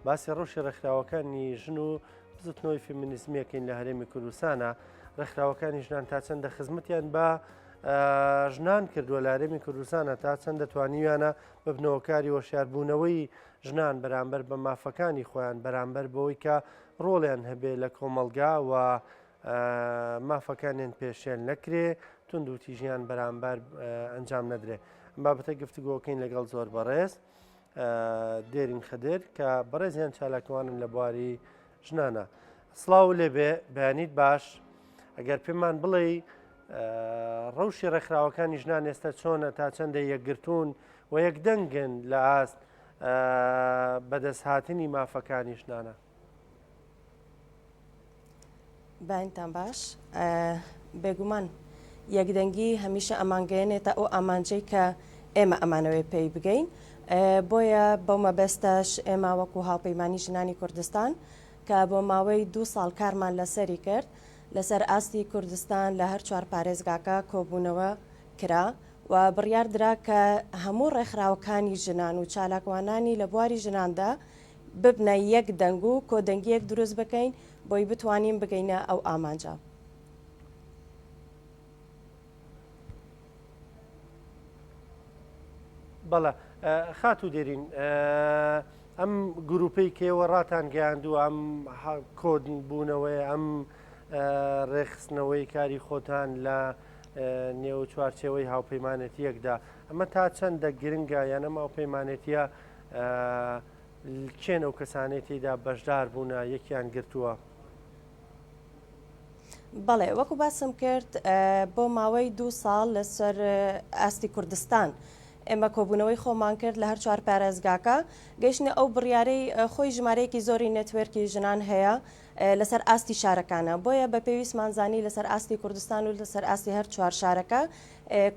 باسی ڕەوشی ڕێکخراوەکانی ژن و بزوتنەوەی فێمینیزمیەکەین لە هەرێمی کوردستانە ڕێکخراوەکانی ژنان تا چەندە خزمەتیان بە ژنان کردووە لە هەرێمی کوردستانە تا چەندە توانیویانە ببنەوەکاری وەشاربوونەوەی ژنان بەرامبەر بە مافەکانی خۆیان بەرامبەر بەوەی کە ڕۆڵیان هەبێ لە کۆمەڵگا و مافەکانیان پێشێل نەکرێ توندوتیژیان بەرامبەر ئەنجام نەدرێ ئەم بابەتە گفتوگۆکەین لەگەڵ زۆر بەڕێز دێرین خدر کە بەڕێزیان چالاکوانن لە بواری ژنانە سڵاو لێبێ بەیانیت باش ئەگەر پێمان بڵێ ڕەوشی ڕێکخراوەکانی ژنان ئێستا چۆنە تا چەندە یەکگرتوون و یەکدەنگن لە ئاست بەدەستهاتنی مافەکانی ژنانە. بەینتان باش بێگومان یەکدەنگی هەمیشە ئەمانگەیەنێتە ئەو ئامانجەی کە ئێمە ئەمانەوەی پێی بگەین بۆیە بەو مەبەستەش ئێمە وەکو هاوپەیمانی ژنانی کوردستان کە بۆ ماوەی دوو ساڵ کارمان لەسەری کرد لەسەر ئاستی کوردستان لە هەر چوار پارێزگاکە کۆبوونەوە کرا و بڕیار درا کە هەموو ڕێکخراوەکانی ژنان و چالاکوانانی لە بواری ژناندا ببنە یەک دەنگ و کۆدەنگیەک دروست بکەین بۆی بتوانین بگەینە ئەو ئامانجە. بەڵێ خاتوو دێرین ئەم گروپەی کێوە ڕاتان گەیاندووە ئەم کۆد بوونەوەی ئەم ڕێکخستنەوەی کاری خۆتان لە نێو چوارچێوەی هاوپەیمانێتیەکدا ئەمە تا چەندە گرنگە یان ئەم هاوپەیمانێتیە کێن ئەو کەسانەی تێیدا بەشدار بوونە یەکیان گرتووە؟ بەڵێ وەکو باسم کرد بۆ ماوەی دوو ساڵ لەسەر ئاستی کوردستان ئێمە کۆبوونەوەی خۆمان کرد لە هەر چوار پارێزگاکە گەیشتە ئەو بڕیارەی خۆی ژمارەیەکی زۆری نێتوێرکی ژنان هەیە لەسەر ئاستی شارەکانە بۆیە بە پێویستمان زانی لەسەر ئاستی کوردستان و لەسەر ئاستی هەر چوار شارەکە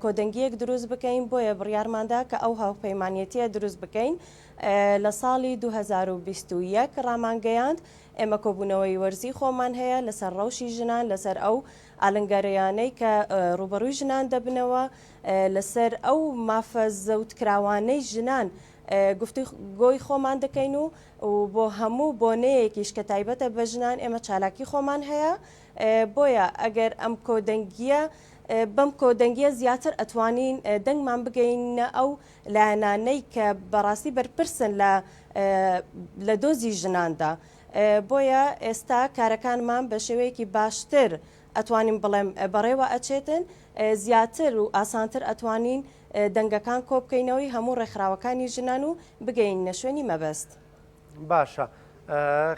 کۆدەنگییەک دروست بکەین، بۆیە بڕیارماندا کە ئەو هاوپەیمانێتییە دروست بکەین. لە ساڵی 2021 ڕامانگەیاند، ئێمە کۆبوونەوەی وەرزی خۆمان هەیە لەسەر ڕەوشی ژنان، لەسەر ئەو ئالنگارییانەی کە ڕووبەڕووی ژنان دەبنەوە، لەسەر ئەو مافە زەوتکراوانەی ژنان گفتوگۆی خۆمان دەکەین و بۆ هەموو بۆنەیەکیش کە تایبەتە بە ژنان ئێمە چالاکی خۆمان هەیە. بۆیە ئەگەر ئەم کۆدەنگییە بەم کۆدەنگیە زیاتر ئەتوانین دەنگمان بگەینە ئەو لایەنانەی کە بەڕاستی بەرپرسن لە لە دۆزی ژناندا. بۆیە ئێستا کارەکانمان بە شێوەیەکی باشتر ئەتوانین بڵێم بەڕێوە ئەچێتن، زیاتر و ئاسانتر ئەتوانین دەنگەکان کۆبکەینەوەی هەموو ڕێکخراوەکانی ژنان و بگەینە شوێنی مەبەست. باشە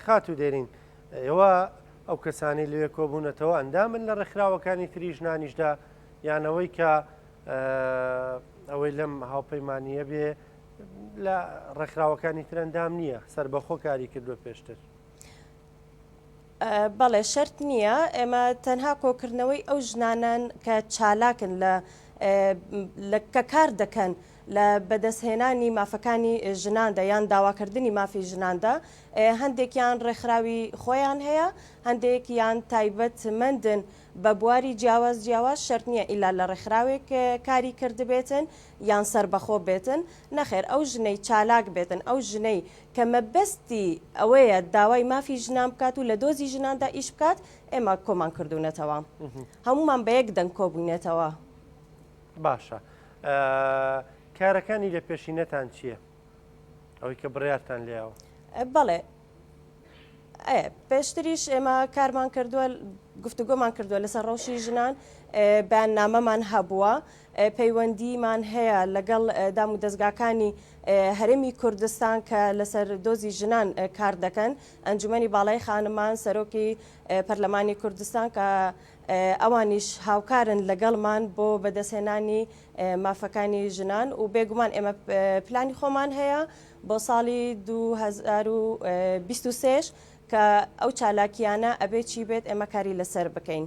خاتوو دێرین ئێوە ئەو کەسانەی لەوێ کۆبوونەتەوە ئەندامن لە ڕێکخراوەکانی تری ژنانیشدا یان ئەوەی کە ئەوەی لەم هاوپەیمانییە بێ لە ڕێکخراوەکانی تر ئەندام نییە سەربەخۆ کاری کردووە پێشتر؟ بەڵێ شەرت نییە ئێمە تەنها کۆکردنەوەی ئەو ژنانەن کە چالاکن لە کە کار دەکەن لە بەدەستهێنانی مافەکانی ژناندا یان داواکردنی مافی ژناندا هەندێکیان ڕێکخراوی خۆیان هەیە هەندێکیان تایبەتمەندن بە بواری جیاواز جیاواز شەرت نییە ئیلا لە ڕێکخراوێک کاری کردبێتن یان سەربەخۆ بێتن نەخێر ئەو ژنەی چالاک بێتن ئەو ژنەی کە مەبەستی ئەوەیە داوای مافی ژنان بکات و لە دۆزی ژناندا ئیش بکات ئێمە کۆمان کردوونەتەوە هەموومان بە یەک دەنگ کۆبووینەتەوە. باشە کارەکانی لە پێشینەتان چییە؟ ئەوەی کە بڕیارتان لێیاوە؟ بەڵێ پێشتریش ئێمە کارمان کردووە گفتوگۆمان کردووە لەسەر ڕەوشی ژنان بەیاننامەمان هەبووە پەیوەندیمان هەیە لەگەڵ دام و دەزگاکانی هەرێمی کوردستان کە لەسەر دۆزی ژنان کار دەکەن ئەنجومەنی باڵای خانمان سەرۆکی پەرلەمانی کوردستان کە ئەوانیش هاوکارن لەگەڵمان بۆ بەدەستهێنانی مافەکانی ژنان و بێگومان ئێمە پلانی خۆمان هەیە بۆ ساڵی 2023 کە ئەو چالاکیانە ئەبێ چی بێت ئێمە کاری لەسەر بکەین.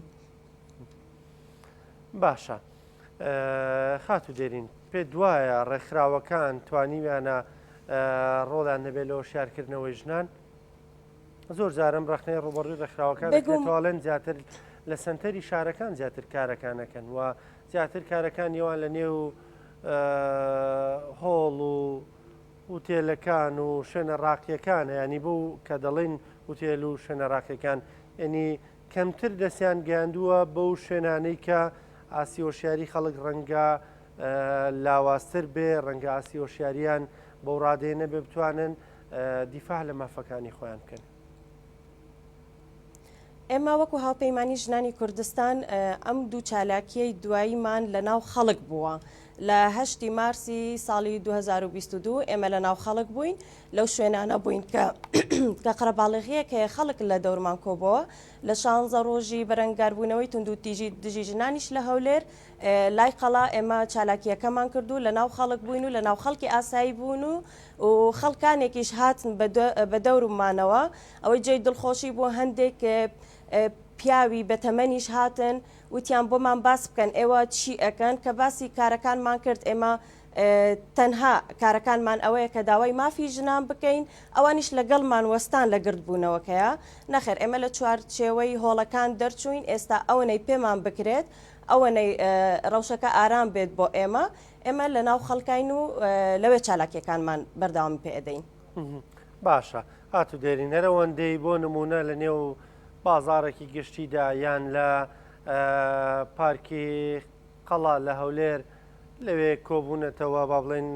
باشە خاتوو دێرین پێت وایە ڕێکخراوەکان توانیویانە ڕۆڵیان هەبێت لە هۆشیارکردنەوەی ژنان؟ زۆر جارم ڕەخنەی ڕوبەڕووی ڕێکخراوەکان دەکرێتەوەڵێن زیاتر لە سنتەری شارەکان زیاتر کارەکانەکەن و زیاتر کارەکان یوان لە نێو هۆڵ و وتێلەکان و شوێنە ڕاقیەکانە یانی بەو کە دەڵێن وتێل و شوێنە ڕاقیەکان یعنی کەمتر دەستیان گەیاندووە بەو شوێنانەی کە ئاستی هۆشیاری خەڵک ڕەنگە لاوازتر بێ ڕەنگە ئاستی هۆشیاریان بەو ڕادەیە نەبێ بتوانن دیفاع لە مافەکانی خۆیان بکەن. ئێمە وەکو هاوپەیمانی ژنانی کوردستان ئەم دوو چالاکیەی دواییمان لە ناو خەڵک بووە. لە هەشتی مارسی ساڵی 2022 ئێمە لە ناو خەڵک بووین، لەو شوێنانە بووین کە کە قەرەباڵغییەک هەیە خەڵک لە دەورمان کۆبۆوە. لە شانزە ڕۆژی بەرەنگاربوونەوەی توندوتیژی دژی ژنانیش لە هەولێر لای قەڵا ئێمە چالاکییەکەمان کرد و لە ناو خەڵک بووین و لە ناو خەڵکی ئاسایی بوون و و خەڵکانێکیش هاتن بە دەورمانەوە. ئەوەی جێی دڵخۆشی بوو هەندێک پیاوی بەتەمەنیش هاتن وتیان بۆمان باس بکەن ئێوە چی ئەکەن کە باسی کارەکانمان کرد ئێمە تەنها کارەکانمان ئەوەیە کە داوای مافی ژنان بکەین ئەوانیش لەگەڵمان وەستان لە گردبوونەوەکەیە نەخێر ئێمە لە چوارچێوەی هۆڵەکان دەرچووین ئێستا ئەوەنەی پێمان بکرێت ئەوەنەی ڕەوشەکە ئارام بێت بۆ ئێمە ئێمە لە ناو خەڵکین و لەوێ چالاکیەکانمان بەردەوامی پێ ئەدەین. باشە خاتوو دێرین هەر ئەوەندەی بۆ نموونە لە نێو بازاڕێکی گشتیدا یان لە پارکی قەڵا لە هەولێر لەوێ کۆبوونەتەوە با بڵێن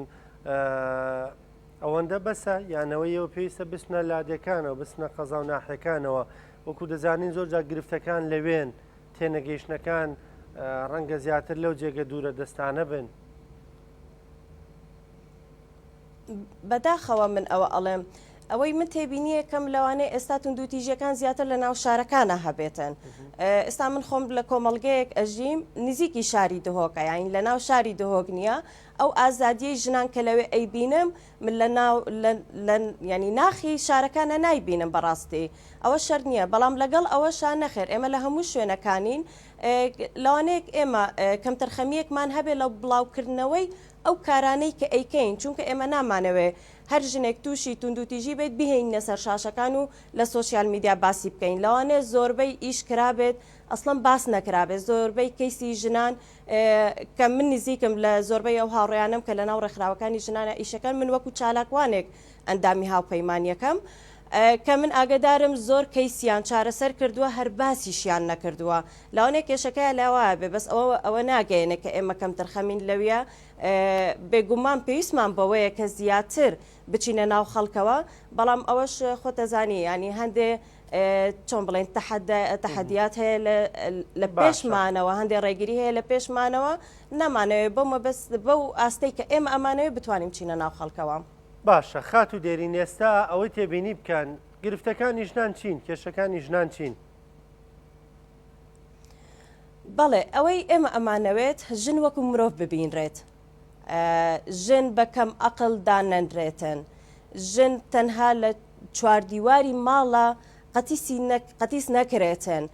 ئەوەندە بەسە یانەوەی ئەوە پێویستە بچنە لادێکانەوە بچنە قەزا و ناحەکانەوە وەکو دەزانین زۆر جار گرفتەکان لەوێن تێنەگەیشتنەکان ڕەنگە زیاتر لەو جێگە دوورە دەستانە بن. بەداخەوە من ئەوە ئەڵێم ئەوەی من تێبینیەکەم لەوانەیە ئێستا توندوتیژیەکان زیاتر لە ناو شارەکانە هەبێتن ئێستا من خۆم لە کۆمەڵگەیەک ئەژیم نزیکی شاری دهۆکە یاین لە ناو شاری دهۆک نییە ئەو ئازادیەی ژنان کە لەوێ ئەیبینم من لە ناو ینی ناخی شارەکانە نایبینم بەڕاستی ئەوە شەر نییە بەڵام لەگەڵ ئەوەشا نەخێر ئێمە لە هەموو شوێنەکانین لەوانەیەک ئێمە کەمتەرخەمیەکمان هەبێ لە بڵاوکردنەوەی ئەو کارانەی کە ئەیکەین، چونکە ئێمە نامانەوێ هەر ژنێک تووشی توندوتیژی بێت بیهێنینە سەر شاشەکان و لە سۆشیال میدیا باسی بکەین، لەوانەیە زۆربەی ئیش کرابێت ئەسڵەن باس نەکرابێت، زۆربەی کەیسی ژنان کە من نزیکم لە زۆربەی ئەو هاوڕێیانەم کە لەناو ڕێکخراوەکانی ژنانە ئیشەکەن، من وەکو چالاکوانێک ئەندامی هاوپەیمانیەکەم کە من ئاگەدارم زۆر کەیسیان چارەسەر کردووە هەر باسیشیان نەکردووە لەوانەیە کێشەکەیا لەوە بێ بەس ئەوە ئەوە ناگەیەنێ کە ئێمە کەمتەرخەمین لەویە بێگومان پێویستمان بەوەیە کە زیاتر بچینە ناو خەڵکەوە بەڵام ئەوەش خۆتەزانی ینی هەندێ چۆن بڵێن تەحەدیات هەیە لە پێشمانەوە هەندێ ڕێگری هەیە لە پێشمانەوە نامانەوێت بەو مەبەست بەو ئاستەی کە ئێمە ئەمانەوێت بتوانین بچینە ناو خەڵکەوە. باشە خاتوو دێرین ئێستا ئەوەی تێبینی بکەن گرفتەکانی ژنان چین کێشەکانی ژنان چین؟ بەڵێ ئەوەی ئێمە ئەمانەوێت ژن وەکو مرۆڤ ببینرێت ژن بە کەم ئەقل دانەنرێتن ژن تەنها لە چواردیواری ماڵە قەتیسی قەتیس نەکرێتن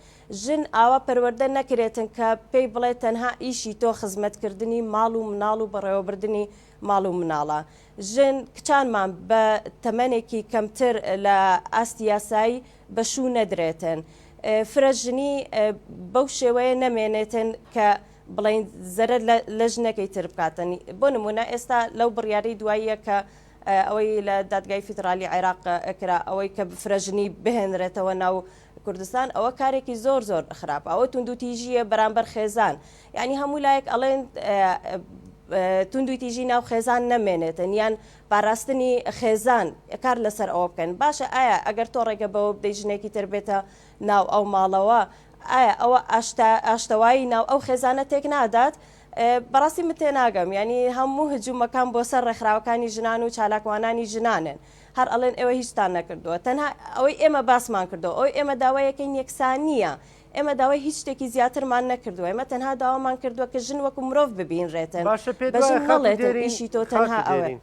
ژن ئاوا پەروەردە نەکرێتن کە پێی بڵێ تەنها ئیشی تۆ خزمەتکردنی ماڵ و مناڵ و بەڕێوەبردنی ماڵ و مناڵە. ژن، کچانمان بە تەمەنێکی کەمتر لە ئاستی یاسایی بە شوو نەدرێتن. فرە ژنی بەو شێوەیە نەمێنێتن کە بڵێین زەرەر لە ژنەکەی تر بکاتن. بۆ نموونە ئێستا لەو بڕیارەی دواییە کە ئەوەی لە دادگای فیدرالی عێراق کرا ئەوەی کە فرە ژنی بهێنرێتەوە ناو کوردستان ئەوە کارێکی زۆر زۆر خراپە ئەوە توندوتیژییە بەرامبەر خێزان یعنی هەموو لایەک ئەڵێن توندوتیژی ناو خێزان نەمێنێتن یان پاراستنی خێزان کار لەسەر ئەوە بکەن باشە ئایا ئەگەر تۆ ڕێگە بەوە بدەی ژنێکی تر بێتە ناو ئەو ماڵەوە ئایا ئەوە ئاشتەوایی ناو ئەو خێزانە تێک نادات بەڕاستی من تێناگەم یعنی هەموو هجوومەکان بۆ سەر ڕێکخراوەکانی ژنان و چالاکوانانی ژنانن هەر ئەڵێن ئێوە هیچتان نەکردووە تەنها ئەوەی ئێمە باسمان کردەوە ئەوەی ئێمە داوایەکەین یەکسانییە ئێمە داوای هیچ شتێکی زیاترمان نەکردووە ئێمە تەنها داوامان کردووە کە ژن وەکو مرۆڤ ببینرێتن باشە پێت بە وایە ژن خاتوو نەڵێتن دێرین ئیشی تۆ تەنها خاتوو ئەوەیە. دێرین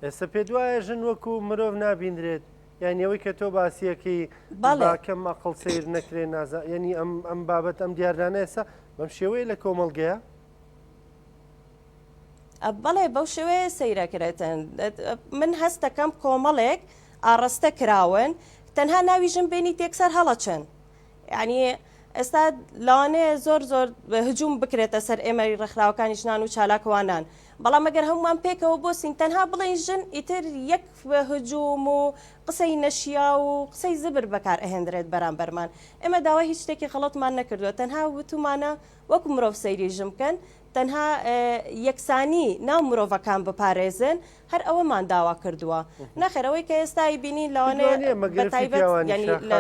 ئێستا پێت وایە ژن وەکو مرۆڤ نابینرێت یانی ئەوەی کە تۆ باسیەکەی بەڵێ. با کەم ئەقڵ سەیر نەکرێ نازا یانی ئەم ئەم بابەت ئەم دیاردانە ئێستا بەم شێوەیە لە کۆمەڵگەیە؟ بەڵێ بەو شێوەیە سەیرەکرێتن من هەستەکەم کۆمەڵێک ئاڕاستە کراون تەنها ناوی ژن بێنی تێکسەر هەڵەچن یعنی. ئێستا لەوانەیە زۆر زۆر هجوم بکرێتە سەر ئێمەی ڕێکخراوەکانی ژنان و چالاکوانان، بەڵام ئەگەر هەموومان پێکەوە بۆسین تەنها بڵێین ژن ئیتر یەک هجوم و قسەی نەشیاو و قسەی زبر بەکار ئەهێندرێت بەرامبەرمان. ئێمە داوای هیچ شتێکی غەڵەتمان نەکردووە تەنها وتومانە وەکو مرۆڤ سەیری ژن بکەن، تەنها یەکسانی ناو مرۆڤەکان بپارێزن، هەر ئەوەمان داوا کردووە. نەخێر ئەوەی کە ئێستا ئەیبینین لەوانەیە بەتایبەت یانی لە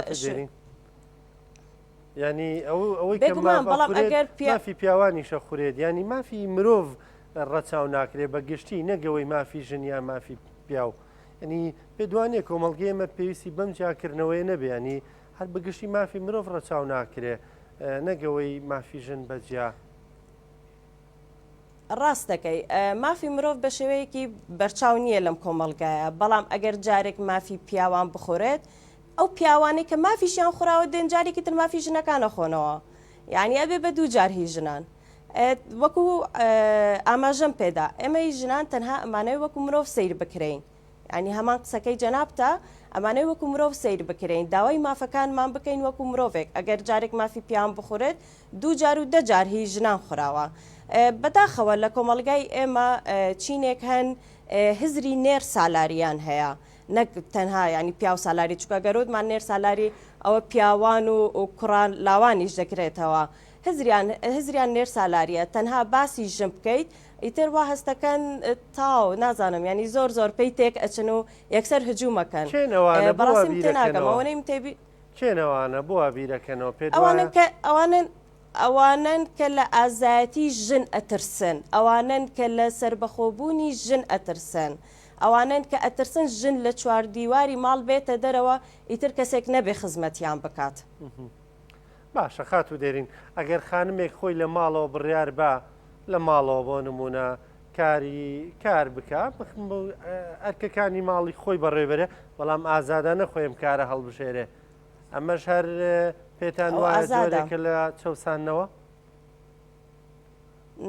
یانی ئەو ئەوەی کە بێگومان بەڵام ئەگەر مافی پیاوانیشە خورێت یانی مافی مرۆڤ ڕەچاو ناکرێ بە گشتی نەگەوەی مافی ژن یان مافی پیاو ینی پێ دوانێ کۆمەڵگەی ئێمە پێویستی بەم جیاکردنەوەی نەبێ ینی هەر بەگشتی مافی مرۆڤ ڕەچاو ناکرێ نەگەوەی مافی ژن بەجیا. ڕاست دەکەی مافی مرۆڤ بە شێوەیەکی بەرچاو نییە لەم کۆمەڵگایە بەڵام ئەگەر جارێک مافی پیاوان بخورێت ئەو پیاوانەی کە مافیشیان خوراوە دێن جارێکی تر مافی ژنەکان ئەخۆنەوە یعنی ئەبێ بە دوو جار هی ژنان وەکو ئاماژەم پێدا ئێمەی ژنان تەنها ئەمانەوێ وەکو مرۆڤ سەیر بکرێین یانی هەمان قسەکەی جەنابتە، ئەمانەوێ وەکو مرۆڤ سەیر بکرێین، داوای مافەکانمان بکەین وەکو مرۆڤێک، ئەگەر جارێک مافی پیاوان بخورێت، دوو جار و دە جار هی ژنان خوراوە. بەداخەوە لە کۆمەڵگای ئێمە چینێک هەن هزری نێر سالاریان هەیە، نەک تەنها یانی پیاو سالاری، چونکە گەر وتمان نێر سالاری ئەوە پیاوان و کوڕان لاوانیش دەگرێتەوە. هزریان هزریان نێر سالاریە، تەنها باسی ژن بکەیت ئیتر وا هەستەکەن تاو نازانم یانی زۆر زۆر پێی تێک ئەچن و یەکسەر هجومەکەن کێن ئەوانە بۆ وا بەڕاستیم تێناگەم بیرەکەنەوە؟ ئەوەنەی من تێبی کێن ئەوانە بۆ وا بیرەکەنەوە پێت ئەوانەن وایە؟ کە ئەوانەن ئەوانەن کە لە ئازایەتی ژن ئەترسن ئەوانەن کە لە سەربەخۆبوونی ژن ئەترسن ئەوانەن کە ئەترسن ژن لە چواردیواری ماڵ بێتە دەرەوە ئیتر کەسێک نەبێ خزمەتیان بکات. باشە خاتوو دێرین ئەگەر خانمێک خۆی لە ماڵەوە بڕیار با لە ماڵەوە بۆ نمونە کاری کار بکە ئەرکەکانی ماڵی خۆی بەڕێبەرێ بەڵام ئازادانە خۆیم کارە هەڵبژێرێ ئەمەش هەر پێتان وایە جۆرێکە لە چەسانەوە؟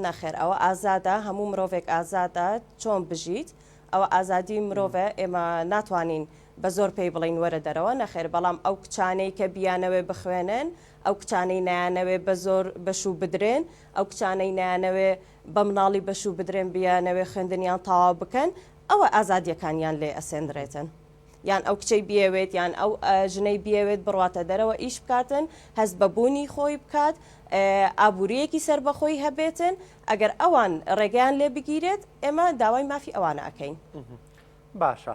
نەخێر ئەوە ئازادە هەموو مرۆڤێک ئازادە چۆن بژیت ئەوە ئازادی مرۆڤە ئێمە ناتوانین بە زۆر پێی بڵین وەرە دەرەوە نەخێر بەڵام ئەو کچانەی کە بیانەوێ بخوێنن ئەو کچانەی نایانەوێ بە زۆر بەشوو بدرێن ئەو کچانەی نایانەوێ بە مناڵی بەشوو بدرێن بیانەوێ خوێندنیان تەواو بکەن ئەوە ئازادیەکانیان لێ ئەسێندرێتن. یان ئەو کچەی بیەوێت یان ئەو ژنەی بیەوێت بڕواتە دەرەوە ئیش بکاتن هەست بە بوونی خۆی بکات ئابووریەکی سەربەخۆی هەبێتن ئەگەر ئەوان ڕێگەیان لێ بگیرێت ئێمە داوای مافی ئەوانە ئەکەین. باشە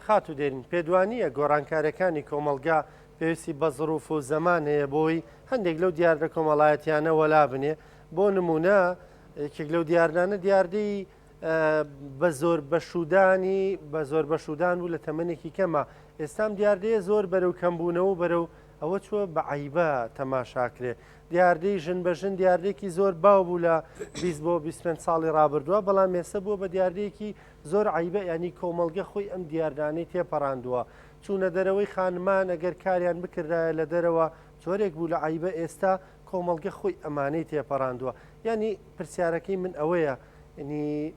خاتوو دێرین پێت وانییە گۆڕانکاریەکانی کۆمەڵگا پێویستی بە زڕوف و زەمان هەیە بۆی هەندێک لەو دیاردە کۆمەڵایەتیانە وەلا بنێ بۆ نمونە یەکێک لەو دیاردانە دیاردەی بە زۆر بەشودانی بە زۆر بەشودان بوو لە تەمەنێکی کەمە ئێستام دیاردەیە زۆر بەرەو کەمبوونەوە بەرەو ئەوە چووە بە عیبە تەماشاکرێ دیاردەی ژن بە ژن دیاردێکی زۆر باو بوو لە 20 بۆ 25 ساڵی ڕابردووە بەڵام ئێستا بووە بە دیاردەیەکی زۆر عیبە ینی کۆمەڵگە خۆی ئەم دیاردانەی تێپەڕاندووە چوونە دەرەوەی خانمان ئەگەر کاریان بکردایە لە دەرەوە جۆرێک بوو لە عیبە ئێستا کۆمەڵگە خۆی ئەمانەی تێپەڕاندووە یعنی پرسیارەکەی من ئەوەیە ینی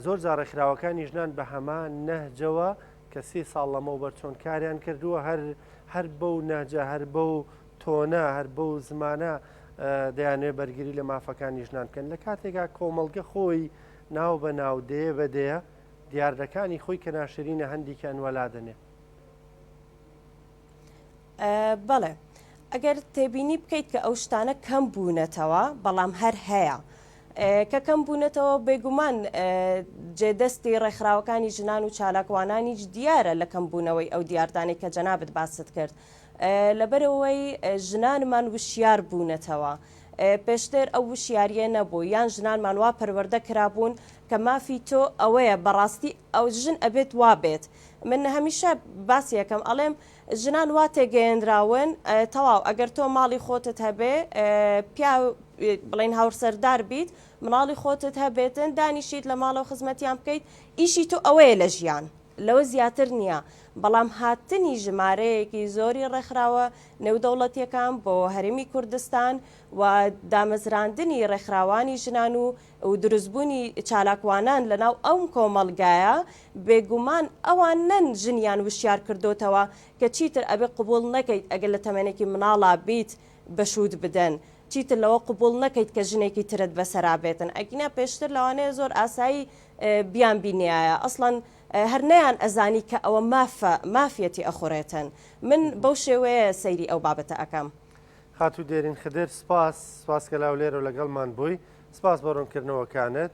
زۆر جار ڕێکخراوەکانی ژنان بە هەمان نەهجەوە کە سی ساڵ لەمەوبەر چۆن کاریان کردووە هەر هەر بەو نەهجە هەر بەو تۆنە هەر بەو زمانە دەیانوێ بەرگری لە مافەکانی ژنان بکەن لە کاتێکا کۆمەڵگە خۆی ناو بە ناو دەیە بە دەیە دیاردەکانی خۆی کە ناشرینە هەندێکیان وەلا دەنێ. بەڵێ ئەگەر تێبینی بکەیت کە ئەو شتانە کەم بوونەتەوە بەڵام هەر هەیە کە کەم بوونەتەوە بێگومان جێدەستی ڕێکخراوەکانی ژنان و چالاکوانانیش دیارە لە کەم بوونەوەی ئەو دیاردانەی کە جەنابت باست کرد لەبەرەوەی ژنانمان وشیار بوونەتەوە پێشتر ئەو وشیاریە نەبوو یان ژنانمان وا پەروەردە کرابوون کە مافی تۆ ئەوەیە بەڕاستی ئەو ژن ئەبێت وا بێت من هەمیشە باسی ئەکەم ئەڵێم ژنان وا تێگەیەنراون تەواو ئەگەر تۆ ماڵی خۆتت هەبێ پیاو بڵین هاوسەردار بیت مناڵی خۆتت هەبێتن دانیشیت لە ماڵەوە خزمەتیان بکەیت ئیشی تۆ ئەوەیە لە ژیان لەوە زیاتر نییە بەڵام هاتنی ژمارەیەکی زۆری ڕێکخراوە نێودەوڵەتیەکان بۆ هەرێمی کوردستان و دامەزراندنی ڕێکخراوانی ژنان و و دروستبوونی چالاکوانان لەناو ئەم کۆمەڵگایە، بێگومان ئەوانەن ژنیان وشیار کردۆتەوە کە چیتر ئەبێ قبوڵ نەکەیت ئەگەر لە تەمەنێکی مناڵا بیت. بەشووت بدەن چیتر لەوە قبوڵ نەکەیت کە ژنێکی ترت بەسەرا بێتن ئەگینا پێشتر لەوانەیە زۆر ئاسایی بیان بینیایە ئەسڵەن هەر نەیان ئەزانی کە ئەوە مافە مافیەتی ئەخورێتن من بەو شێوەیە سەیری ئەو بابەتە ئەکەم. خاتوو دێرین خدر سپاس، سپاس کە لە هەولێرەوە لەگەڵمان بووی، سپاس بۆ ڕوونکردنەوەکانت.